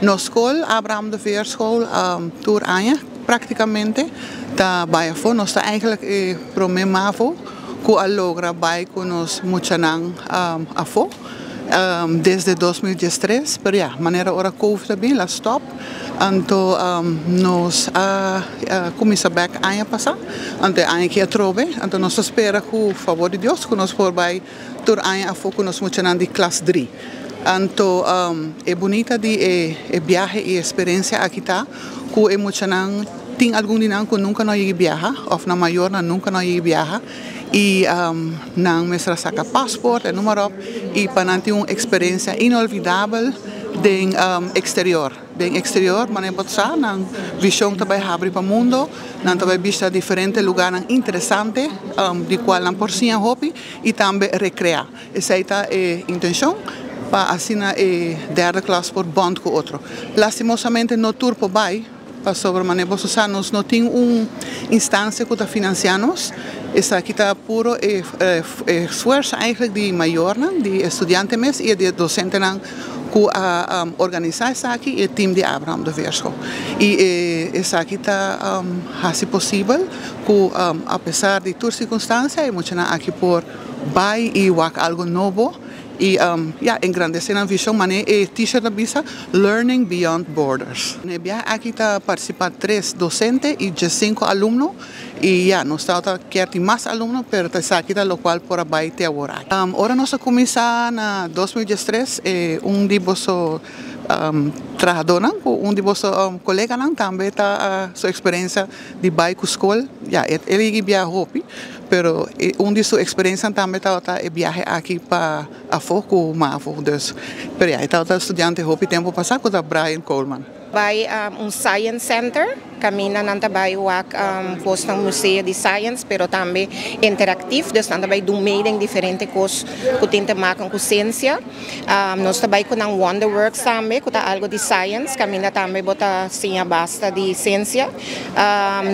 Nos skol, Abraham de Veerschool, tur aña práktikamente ta bai afó. Nos ta eigenlijk e promé mavo ku a logra bai ku nos muchanan afó desde 2013. Pero ya, manera ora COVID a bin, el a stòp. Anto nos a kuminsá bèk aña pasá, anto e aña aki atrobe. Anto nos ta spera ku fabor di Dios ku nos por bai tur aña afó ku nos muchanan di klas dri. Anto e bunita di e biahe i eksperensia aki ta ku e muchanan tin algun di nan ku nunka no a yega biaha òf nan mayornan nunka no a yega biaha i nan mester a saka pasport en numa ròp i pa nan tin un eksperensia inolvidabel den eksterior. Den eksterior manera bo ta sa nan vishon ta bai habri pa mundo, nan ta bai bishita diferente lugarnan interesante di kual nan por siña hopi i tambe rekreá. Esei ta e intenshon pa asina e derde klas por bond ku otro. Lastimosamente no tur por bai pasobra manera boso sa nos no tin un instansia ku ta finansiá nos. Esaki ta puro e esfuerso eigenlijk di mayornan, di e studiante mes i di e dosentenan ku a organisá esaki i e tim di Abraham de Veerschool. I esaki ta hasi posibel ku apesar di tur sirkunstansia e muchanan aki por Bai i wak algo nobo i ya engrandesé nan vishon manera e t-shirt a bisa Learning Beyond Borders. Na e biahe aki ta partisipá tres dosente i diesinku alumno i ya nos tabata kier tin mas alumno pero ta esaki ta lokual por a bai te awor aki. Ora nos a kuminsá na 2013 e un di boso trahadónan ku un di boso koleganan tambe ta su eksperensia di bai ku skol ya el a yega biaha hopi pero un di su eksperensianan tambe tabata e biahe aki pa afó ku mavo dus pero ya e tabata studiante hopi tempu pasá ku ta Brian Coleman. Bai un science center kaminda nan ta bai wak kosnan museo di science pero tambe interactief dus nan ta bai dun mee den diferente kos ku tin te maken ku siensia. Nos ta bai ku nan Wonderworks tambe ku ta algo di science kaminda tambe bo ta siña basta di siensia.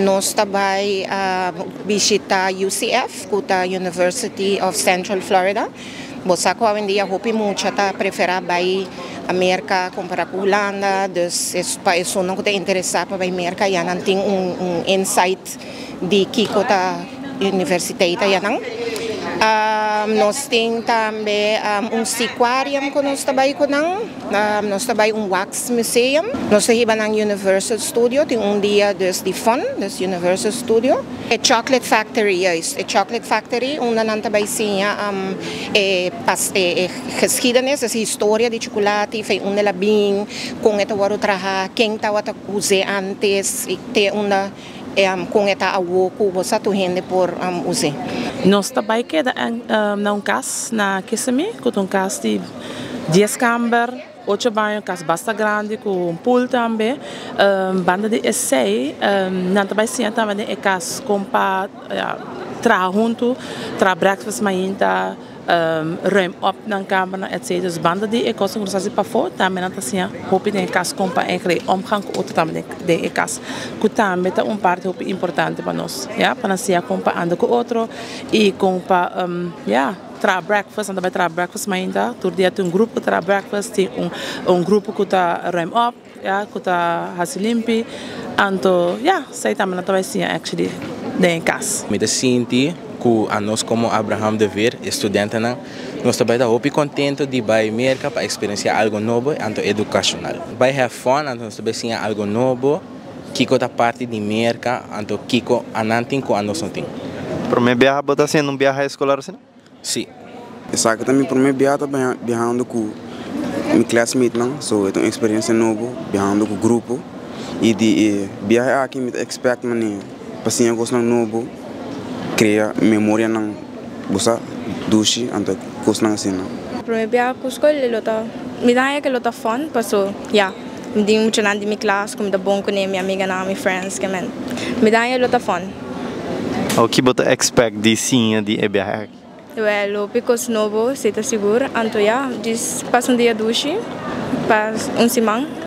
Nos ta bai bishita UCF ku ta University of Central Florida. Bo sa ku awendia hopi mucha ta preferá bai Merka kompará ku Hulanda dus pa esunnan ku ta interesá pa bai Merka ya nan tin un insight di kiko ta universiteit ayanan. Nos tin tambe un seaquarium ku nos ta bai ku nan. Nos ta bai un wax museum. Nos ta hiba nan Universal Studio, tin un dia dus di fun, dus Universal Studio. E Chocolate Factory, juist, e Chocolate Factory unda nan ta bai siña e e geschiedenis, dus e historia di chukulati, fei unda el a bin, kon e ta wòrdu traha, ken tabata us'é antes i te unda. Kon e ta awo ku bo sa tur hende por us'é? Nos ta bai keda na un kas na Kissimmee ku ta un kas di dies kamber, ocho baño, kas basta grandi ku un pool tambe. Banda di esei nan ta bai siña tambe den e kas kon pa traha huntu, traha breakfast mainta. Ruim op nan kamernan etc. Dus banda di e kosnan ku nos hasi pafó tambe nan ta siña hopi den e kas kon pa eigenlijk e omgang ku otro tambe den e kas ku tambe ta un parti hopi importante pa nos ya pa nan siña kon pa anda ku otro i kon pa ya traha breakfast nan ta bai traha breakfast mainta tur dia tin un grupo ku ta traha breakfast tin un grupo ku ta ruim op ya ku ta hasi limpi anto ya esei tambe nan ta bai siña actually den e kas. Mi ta sinti ku anos komo Abraham de Veer, e studentenan, nos ta bai ta hopi kontento di bai Merka pa eksperensiá algo nobo anto edukashonal. Bai have fun anto nos ta bai siña algo nobo, kiko ta parti di Merka anto kiko anan tin ku anos no tin. Promé biaha bo ta hasiendo un biaha eskolar asina? Sí. Esaki ta mi prome biaha ta biahando ku mi classmatenan, so e ta un experiencia nobo biahando ku grupo y di e biahe aki mi ta expect mane pa siña cosnan nobo, crea memorianan bo sa dushi anto cosnan asina. Prome biaha ku skol e lo ta mi ta haña ke lo ta fun paso ya mi tin muchanan di mi klas ku mi ta bon kuné mi amiganan mi friends ke men mi ta haña lo ta fun. Awo ki bo ta expect di siña di e biahe aki? Wel, hopi kos nobo, si ta sigur. Anto ya, djis pasa un dia dushi, pas un siman.